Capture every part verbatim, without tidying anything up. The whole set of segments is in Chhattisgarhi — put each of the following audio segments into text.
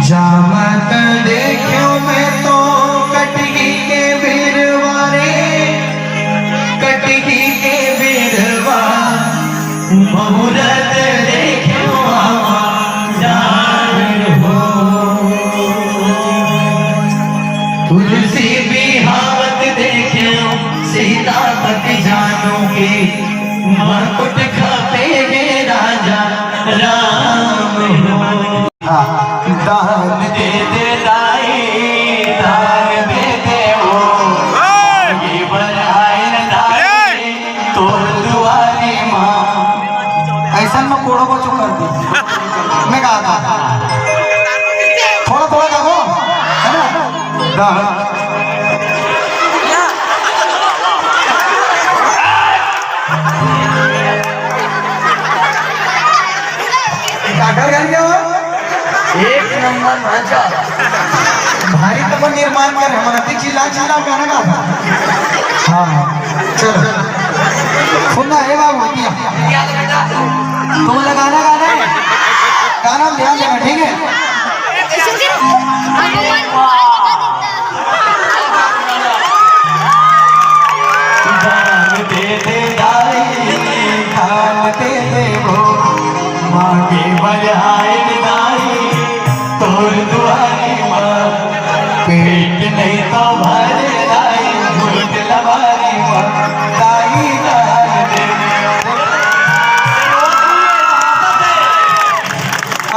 जामत देख्यो मैं तो कटही के बिरवा रे, कटही के बिरवा। मुहूर्त देख्यो आवा जान हो। तुलसी बिहावत देख्यो सीता पति जानू के। मुकुट खपे गे राजा राम हो। हाँ। दान दे दे दाई, दान दे दे वो। ये बर आए न दाई, तोर दुआरी माँ। ऐसा मैं कोड़ो को चुप कर दी। मैं कहा था। थोड़ा, थोड़ा गाओ, है ना? दान। काकर गाड़ी हो? एक नंबर नाचा। भारी तो अपन निर्माण कर, हम अति चिल्ला चिल्ला गाना गा। हाँ, चलो। सुनना है बाबू, दिया। तुम लोग गाना गाना है, गाना ध्यान देना, ठीक है? दान दे दे दाई, दान दे दे वो, मांगे बर आए दाई, तोर दुआरी माँ। पेट नहीं तो भरे दाई, झूठ लबारी माँ, दाई दान दे दे।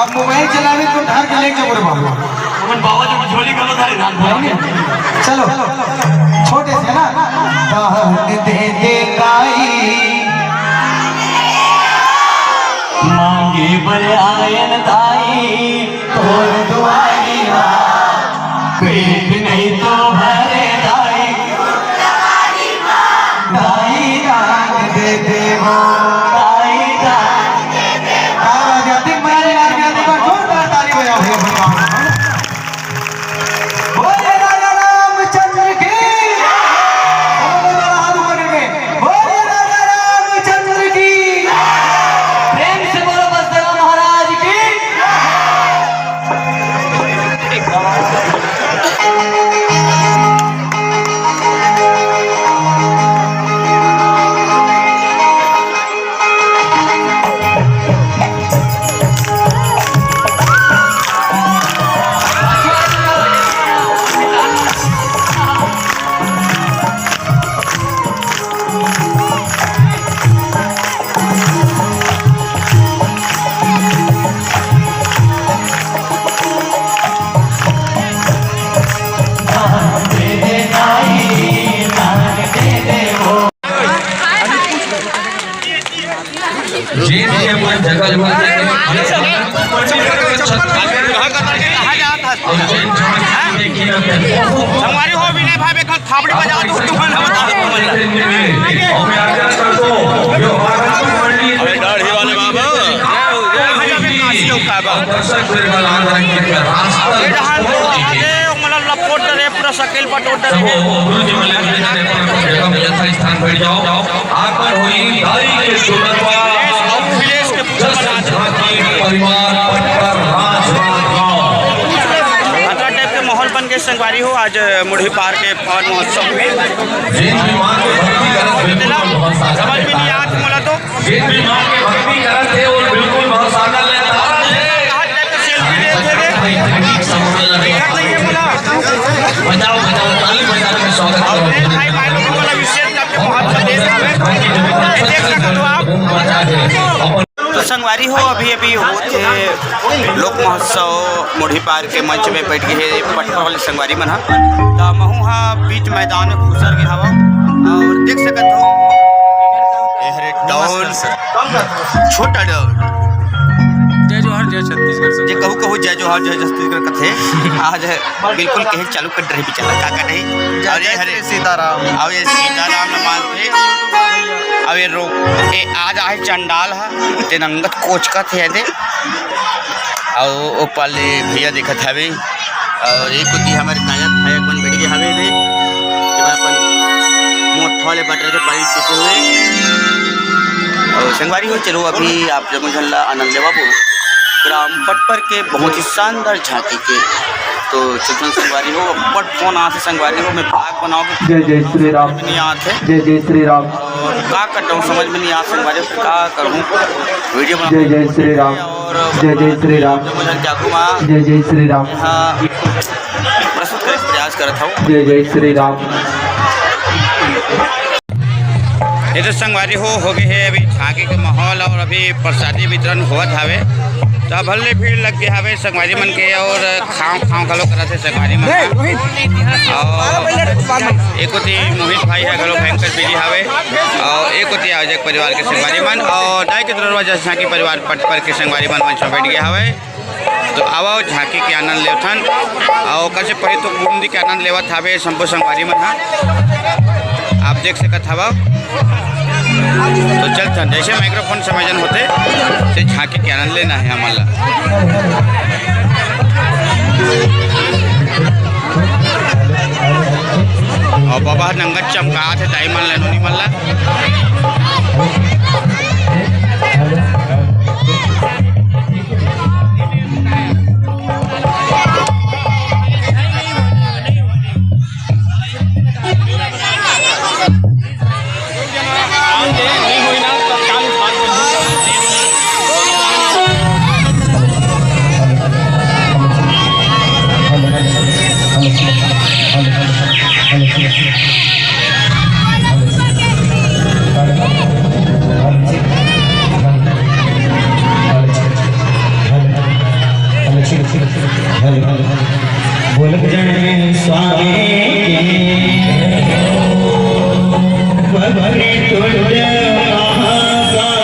अब मोबाइल चलावे तो ढार के लेके जबर बाबू। अपन बाबा जी की झोली खोलो सारे, धान भरो। चलो, छोटे से ना। दान दे दे दाई, मांगे बर आयन दाई, तोर दुआरी माँ। पेट नहीं तो भरे दाई, दाई दान दे दे वो, दाई दान दे दे वो। क्या बात है, अधिक मारे यार, क्या अधिक बार जोरदार ताली बजाओ भैया, भगवान। बोलिए राजा रामचंद्र की। बोलिए राजा रामचंद्र की। प्रेम से बोलो बसदेवा महाराज की। संगवारी हो, विनय भाई, एक थापड़ी बजा दो, तुमन ला बता दो, तुमन ला। अरे दाढ़ी वाले बाबा। ये डहान तो आगे, मतलब, लपोट डरे, पूरा शकील पटोट डरे। स्थान बैठ जाओ। आकर हुई दाई के सुंदरता। अखिलेश के पूजा जस बना दे। झांकी परिवार पटपर राजनांदगांव। खतरा टाइप के माहौल बन के संगवारी हो, आज मुढ़ी पार के पावन महोत्सव में। जिन भी माँ के भक्ति करत बिल्कुल तेला भवन सागर समझ में नहीं आत मोला तो। जिन भी माँ के भक्ति करत हे, वो बिल्कुल भवसागर ले तारत हे। कहाँ टाइप के सेल्फी लेत हे रे? दिखत नहीं है मोला। बजाओ, बजाओ, ताली बजा के स्वागत करो। भाई, भाई लोग को मोला विशेष करके बहुत संदेश देवे। ये देख सकते हो आप। तो संगवारी हो, अभी, अभी होत हे लोक महोत्सव मुढ़ी पार के मंच में बैठ गे हे पटपर वाले संगवारी मन ह। त महू ह बीच मैदान में घुसर गे हवं और देख सकत हो, ये हरे डॉन, छोटा डॉन। जय जोहार, जय छत्तीसगढ़ सब। जे कहू कहू जय जोहार, जय छत्तीसगढ़ कथे। आज बिल्कुल कहे चालू कर रही बेचारा, का कर रही? जय और ये जय हरे श्री सीताराम। और ये सीताराम न मानथे। अब ये रो, ए, आज आहे चंडाल ह, तेन अंगत कोचकत हे दे। अउ ओ पाले भैया दिखत हवे, अउ एक कोती हमर काया खाया कोन बैठ के हवे दे, जेमा अपन मोठ वाले बटर के पानी पीते हुए। अउ संगवारी हो, चलो अभी आप जम्मो झन ला आनंद लेवाबो ग्राम पटपर के बहुत ही शानदार झांकी के। तो चुपन संगवारी हो, बड़ फोन आथे संगवारी हो, मैं vlog बनाओ के जय जय श्री राम। नहीं आथे। जय जय श्री राम। और का करता हूँ समझ में नहीं आ संगवारी हो, का करूँ वीडियो बना। जय जय श्री राम। और जय जय श्री राम। मुझे जागू माँ। जय जय श्री राम। हाँ, प्रस्तुत करे के प्रयास करत हूँ। जय जय श्री राम। ये तो संगवारी हो, हो गए है अभी झांकी के माहौल और अभी प्रसादी वितरण होवत हवे। तो भले भीड़ लग गया हवे संगवारी मन के और खाव खाव घलो करत हे संगवारी मन। और एक कोती मोहित भाई ह घलो भयंकर busy हवे और एक कोती आयोजक परिवार के संगवारी मन और दाई के दुलरवा जस झांकी परिवार पटपर के संगवारी मन मंच में बैठ गया हवे। तो आवा झांकी के आनंद लेवथन। और ओकर से पहले तो बूंदी के आनंद लेवत हवे शंभू संगवारी मन ह, आप देख सकत हवा। तो चलथन, जैसे माइक्रोफोन से मजन होते, से झांकी के आनंद लेना है हमन ला। और बाबा नंगत चमकात हे, दाई मन ला, नोनी मन ला। बोल जय स्वामी की। वक्रतुंड महाकाय।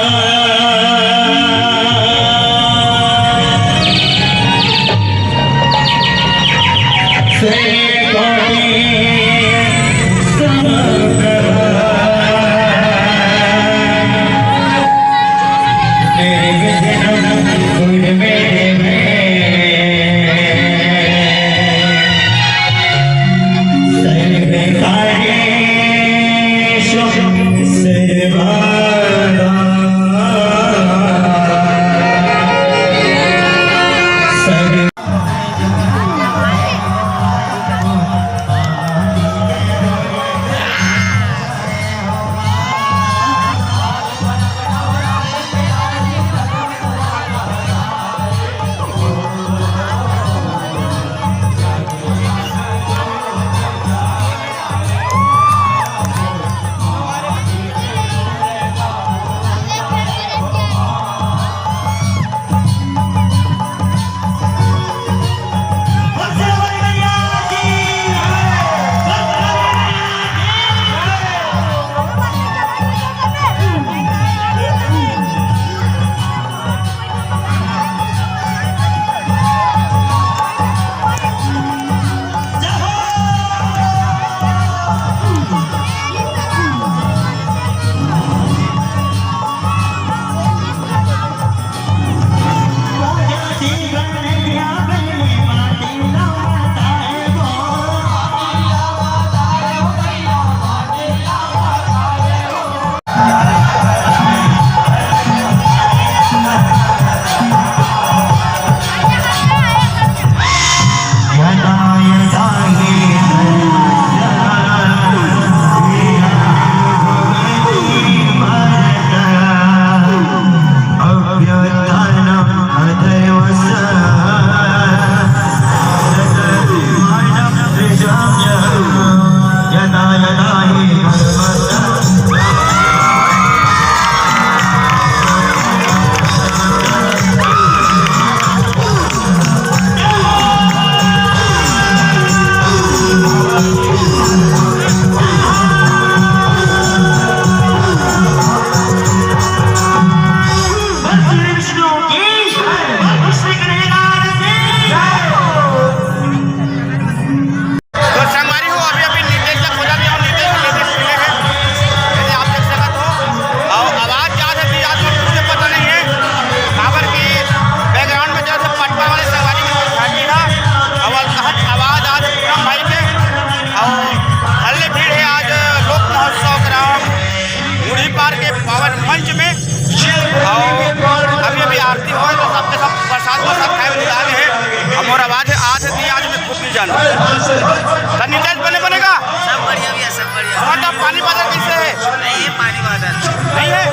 जान। त नीतीश बने बनेगा? सब बढ़िया भैया, सब बढ़िया। और तब पानी बादल कैसे है? नहीं है पानी बादल। नहीं है?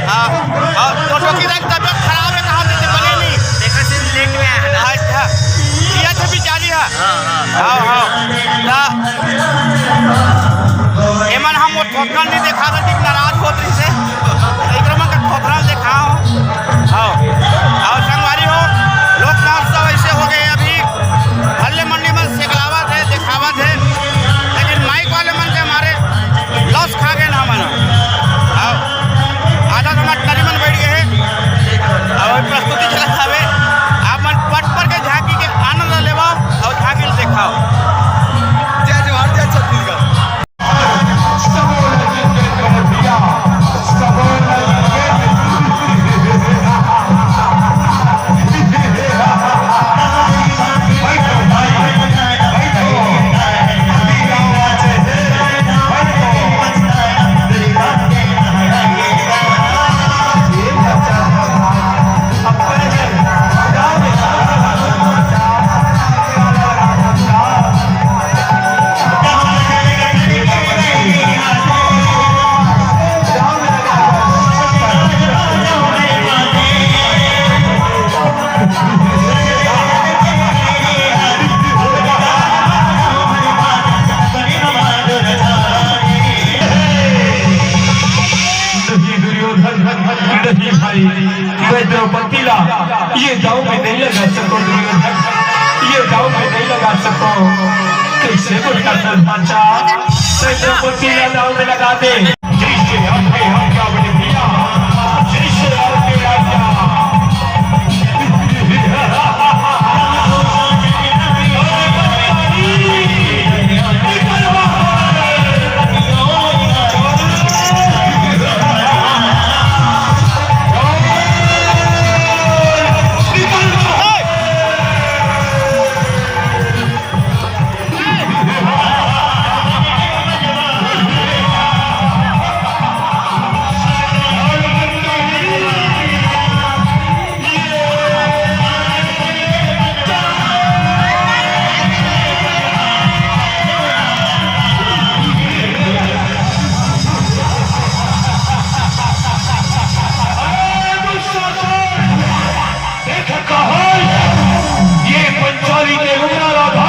हाँ। और तो, तो की तबीयत खराब है, कहाँ से बने नहीं? देखो, सिर्फ लेट में आया है ना। अच्छा। किया थे बिचारी है। हाँ, हाँ। हाँ, हाँ। त एमन हम वो थोथरन नहीं देखा था कि नाराज होत रही से। एकरा मन का थोथरन देखाओ। हाँ। और संगवारी हो, लोक महोत्सव ऐसे हो गए अभी। भले मंडी मन सेकलावत है, देखावत है, लेकिन माइक वाले मन के हमारे लॉस खा गए ना हमन। हाँ। आधा तो हमार टरी मन बैठ गए हैं। और प्रस्तुति चलत हवे। आप मन पट पर के झांकी के आनंद लेवा और झांकी ल देखाओ। जय जोहार, जय छत्तीसगढ़। नहीं दुर्योधन, नहीं भाई, मैं द्रौपदी ला ये दाव में नहीं लगा सको दुर्योधन, ये दाव में नहीं लगा सको। कैसे को ठाकुर भांचा, मैं द्रौपदी ला दाव में लगा दे। जैसे आपके आज्ञा बड़े भैया, जैसे आपके आज्ञा। देख कहाँ ये पंचाली के उमरा राधा,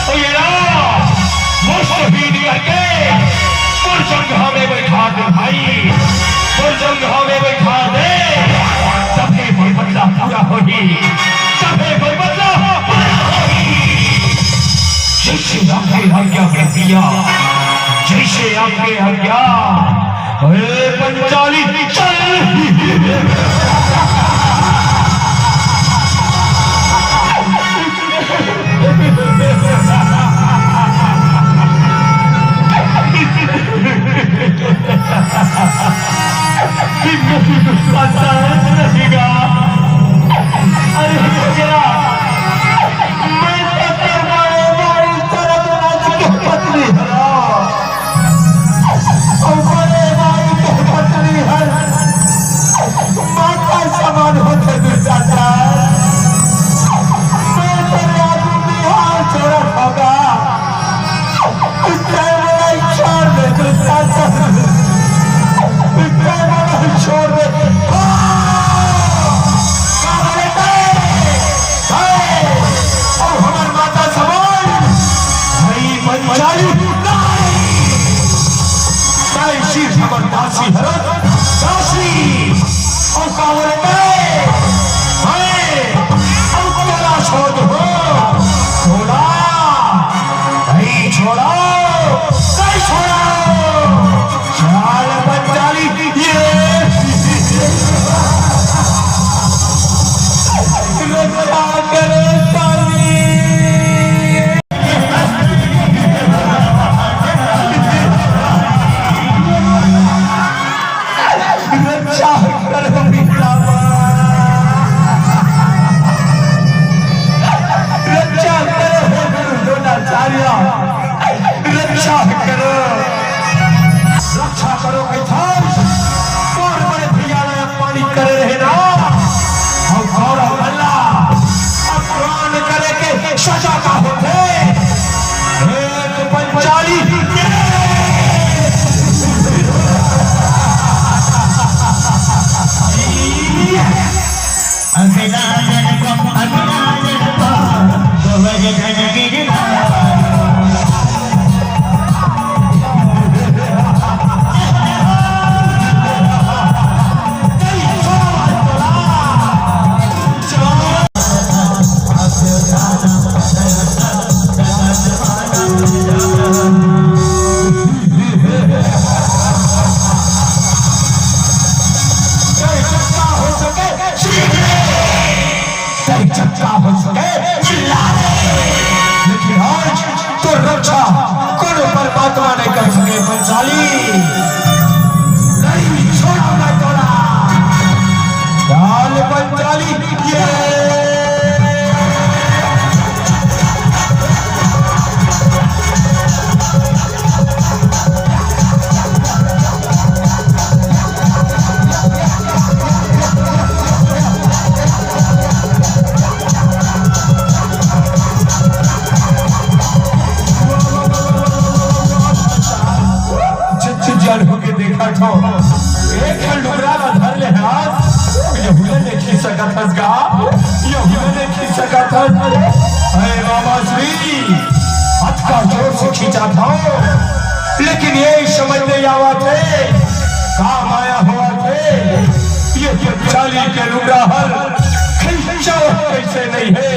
ओ ये राम, मुष्ट ही निकल के मोर जंघा में बैठा दे भाई, मोर जंघा में बैठा दे, तभे मोर बदला पूरा होही, तभे मोर बदला पूरा होही। जैसे आपके आज्ञा, भैया, जैसे आपके आज्ञा। अरे पंचाली चल। अरे भैया, मैं तो तेरे मारे मारी तरफ नाच के पत्नी हरा। ओ बड़े भाई के पत्नी हर माता एक ठन लुगरा ला धर ले हस, यहू ला नइ खींच सकत हस गा, यहू ला नइ खींच सकत हस। अरे मामा श्री, अतका जोर से खींचत हंव, लेकिन ये समझ नइ आवत हे, का माया होवत हे। ये चाली के लुगरा हर खींचावत कइसे नइ हे,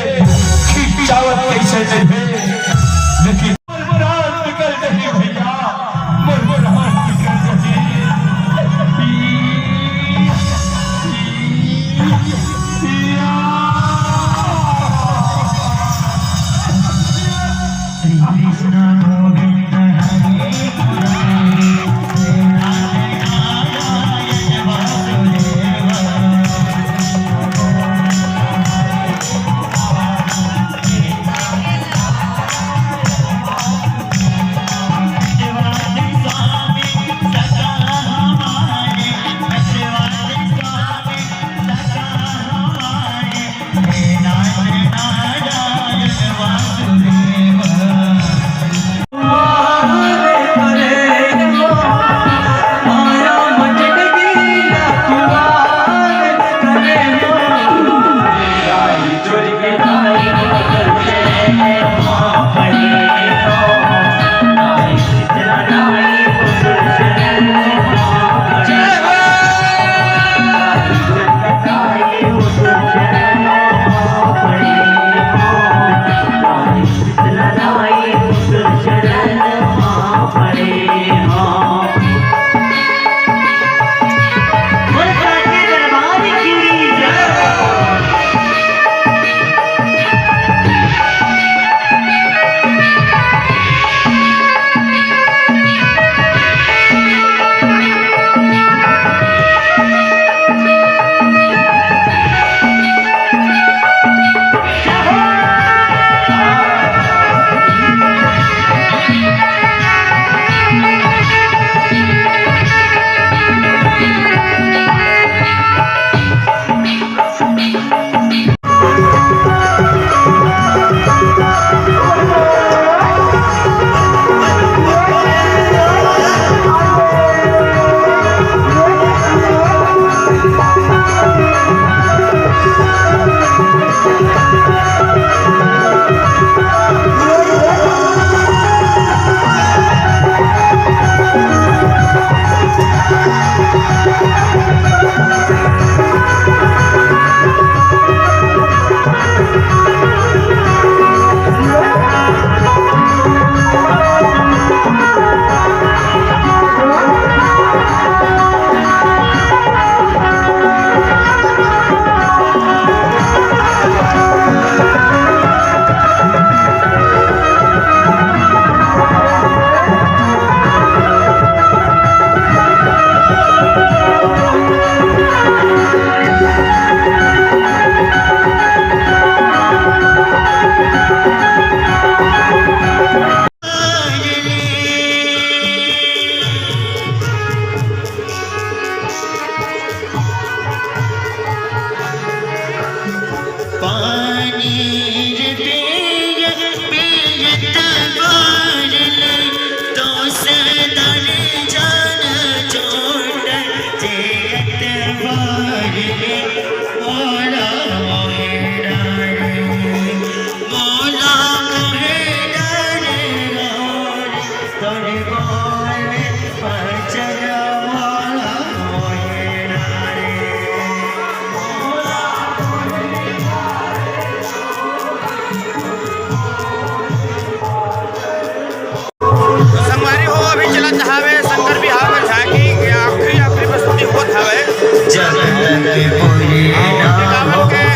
खींचावत कइसे नइ हे, लेकिन मोर प्राण निकल जही भैया, मोर प्राण निकल जही। श्री कृष्ण गोविंद हरे मुरारी, श्री राधे नारायण वासुदेव। तो संगवारी हो, अभी चलत हवे शंकर बिहार में झांकी, ये आखिरी, आखिरी प्रस्तुति होत हवे। जब तक पूरी ना हो खेले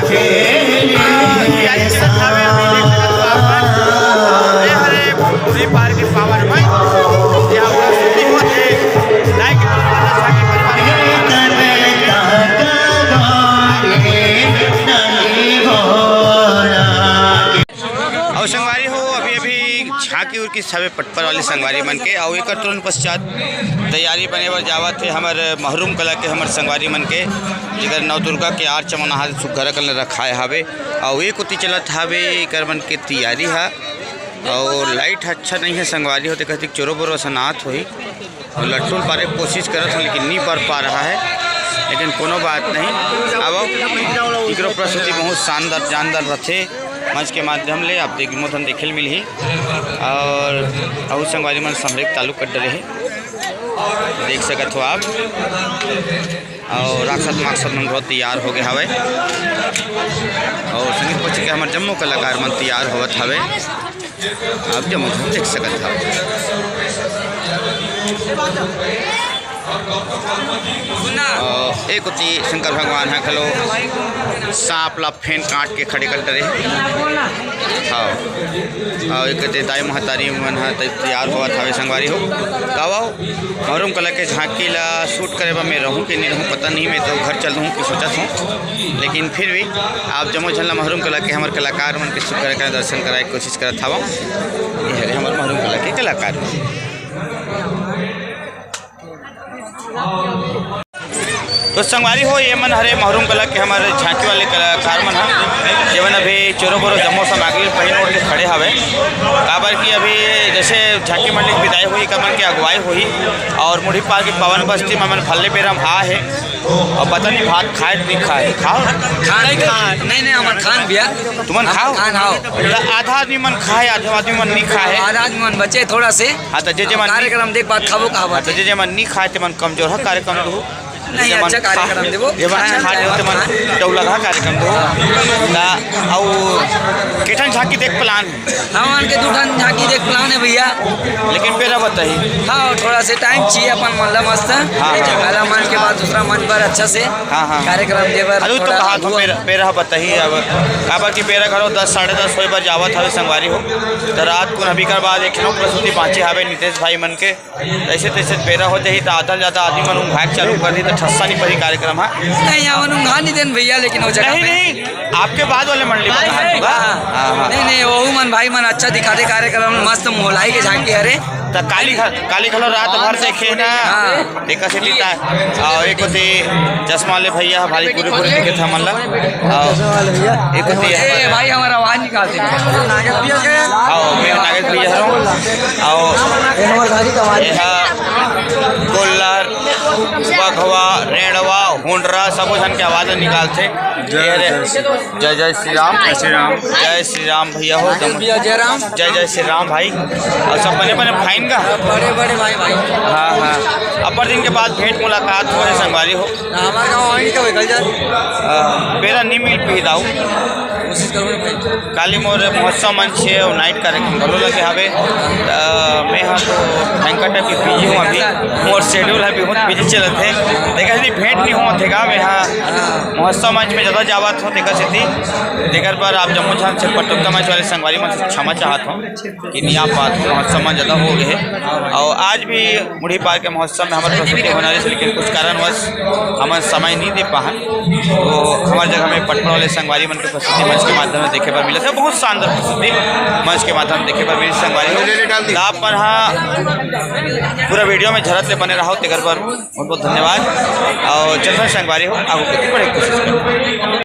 तैयारी चलत हवे, अभी देख सकत हो आप मन। ये हरे पूरी पार के पावन भाई, यहाँ प्रस्तुति होत हे। लाइक करो, झांकी परिवार के। अउ संगवारी हो, अभी अभी झांकी उरकी हवे पटपर वाले संगवारी मन के, अउ एकर तुरंत पश्चात तैयारी बने बर जावत हे हमर महरूम कला के हमर संगवारी मन के, जेकर नवदुर्गा के आर चमन आहार सुग्घर अकन रखाए हावे, अउ एक ओती चलत हावे एकर मन के तैयारी हा। अउ लाइट ह अच्छा नहीं है संगवारी हो, तेकर सेती चोरो बोरो असन आत होही। अउ लट्टू ल पारे के कोशिश करत हों, लेकिन नहीं पार पा रहा है, लेकिन कोनो बात नहीं। अब इकरो प्रस्तुति बहुत शानदार जानदार रथे, मंच के माध्यम ले आप देख, मोथन देखे ल मिलही। अउ अउ संगवारी मन संभरे के चालू कर डरे हे, देख सकत हो आप। अउ राक्षस माक्षस मन बहुत तैयार हो गए हवे। अउ संगीत पक्ष के हमर जम्मो कलाकार मन तैयार होवत हवे। आप जम्मो झन देख सकत हव। अउ एक कोती शंकर भगवान ह घलो सांप ला फेन काट के खड़े कर डरे हे। हाँ। अउ एक ते दाई महतारी मन ह तै-, तैयार होवत हवे संगवारी हो। का वो महरूम कला के झांकी ला शूट करे बर मैं रहूं कि नहीं रहूं, पता नहीं। मैं तो घर चल दूं कि सोचत हूं, लेकिन फिर भी आप जम्मो झन ला महरूम कला के हमर कलाकार मन के शूट करे के दर्शन कराए के कोशिश करत हवं। ये हरे हमर महरूम कला के कलाकार मन। तो संगवारी हो, ये मन हरे महरूम कला के हमर झांकी वाले कलाकार मन ह, जेमन अभी चोरो बोरो जम्मो सामग्री पहिन ओढ़ के खड़े हवे। काबर कि अभी जैसे झांकी मंडली के विदाई होही, एकर मन के अगुवाई होही अउ मुढ़ीपार के पावन बस्ती में मन फल्ले बेरा म आ हे। अउ पता नहीं भात खाए नहीं खाए, खाव? खान, खान, नहीं, नहीं, हमन खान भैया। तुमन खाव? खान, खाव। त आधा आदमी मन खाए, आधा आदमी मन नहीं खाए। आधा आदमी मन बचे थोड़ा से। हाँ, त जे जे मन कार्यक्रम देख बाद खाबो कहाबो। हाँ, त जे जे मन नहीं खाए, ते मन कमजोर ह कार्यक्रम दू। नहीं, अच्छा कार्यक्रम देबो। जे मन खा लेते मन डौलगहा कार्यक्रम दू। त अउ केठन झांकी देख प्लान हे? हमन के दू ठन झांकी देख प्लान हे भैया। लेकिन बेरा बताही। हाँ, थोड़ा से टाइम चाहिए अपन मन ला मस्त। हाँ, हाँ। पहला मंच के बाद दूसरा मंच पर अच्छा से हाँ, हाँ। कार्यक्रम दे बर अरे, तो थोड़ा कहा तो अगुआ। बेरा, बेरा बताही अब। काबर कि बेरा घलो दस, साढ़े दस होए बर जावत हवे संगवारी हो। त रात कुन अभी कर बाद एक ठो प्रस्तुति बांचे हवे नितेश भाई मन के। ऐसे तैसे बेरा हो जाही त आधा ले ज्यादा आदमी मन उंघाए के चालू कर दी त ठस्सा नहीं पड़ी कार्यक्रम ह। नहीं, हमन उंघा नहीं देन भैया, लेकिन वो जगह नहीं, पे नहीं, आपके बाद वाले मंडली में कहा था। हाँ। हाँ, हाँ। नहीं, नहीं, वहू मन भाई मन अच्छा दिखाथे कार्यक्रम, मस्त मोहलाई के झांकी हरे। त काली घ-, काली घलो रात भर देखे ना। हाँ। देखा से टीटा। अउ एक होती चश्मा वाले भैया भारी पूरे पूरे दिखे थे हमन ला। अउ एक होती ए भाई, हमारा आवाज निकालते हैं। अउ मैं नागेश भैया हूँ। अउ ये हा गोल्लर, बघवा, रेणवा, हुंडरा, सबो झन के आवाज निकालथे। जय, ये रे, जय श्री जय जय श्री राम। जय श्री राम। जय श्री राम भैया हो। भैया जय राम। जय जय श्री राम भाई। अउ सब बने बने भाई इनका। बड़े बड़े भाई, भाई। हाँ, हाँ। अब्बड़ दिन के बाद भेंट मुलाकात होए हे संगवारी हो। हमारे गाँव आएंगे कभी कल जाए। अ, बेरा नहीं मिल पी दाऊ। कोशिश करो ना भाई। काली मोर महोत्सव मंच हे अउ नाइट कार्यक्रम घलो लगे हवे। त मैं हा तो भयंकर टाइप के बिजी हूँ अभी। मोर शेड्यूल ह बहुत बिजी चलत हे। देखा यदि भेंट नहीं होत हे गा, मैं हा महोत्सव मंच में ज्यादा जावत हूँ, तेकर सेती, तेकर पर आप जम्मो झन से पटोका मंच वाले संगवारी मन से क्षमा चाहत हूँ कि नहीं आ पात हूँ, महोत्सव मंच ज्यादा हो गए हे। अउ आज भी मुढ़ी पार के महोत्सव में हमर प्रस्तुति होना रहिस, लेकिन कुछ कारणवश हमन समय नहीं दे पाहन। तो हमर जगह में पटना वाले संगवारी मन के प्रस्तुति मंच के माध्यम से देखे बर मिलत हे, बहुत शानदार प्रस्तुति मंच के माध्यम से देखे बर मिलत हे संगवारी हो। त आप मन हा पूरा वीडियो में झरत ले बने रहो, तेकर बर बहुत बहुत धन्यवाद। अउ चंदन संगवारी हो, आगू के बढ़े के कोशिश करो।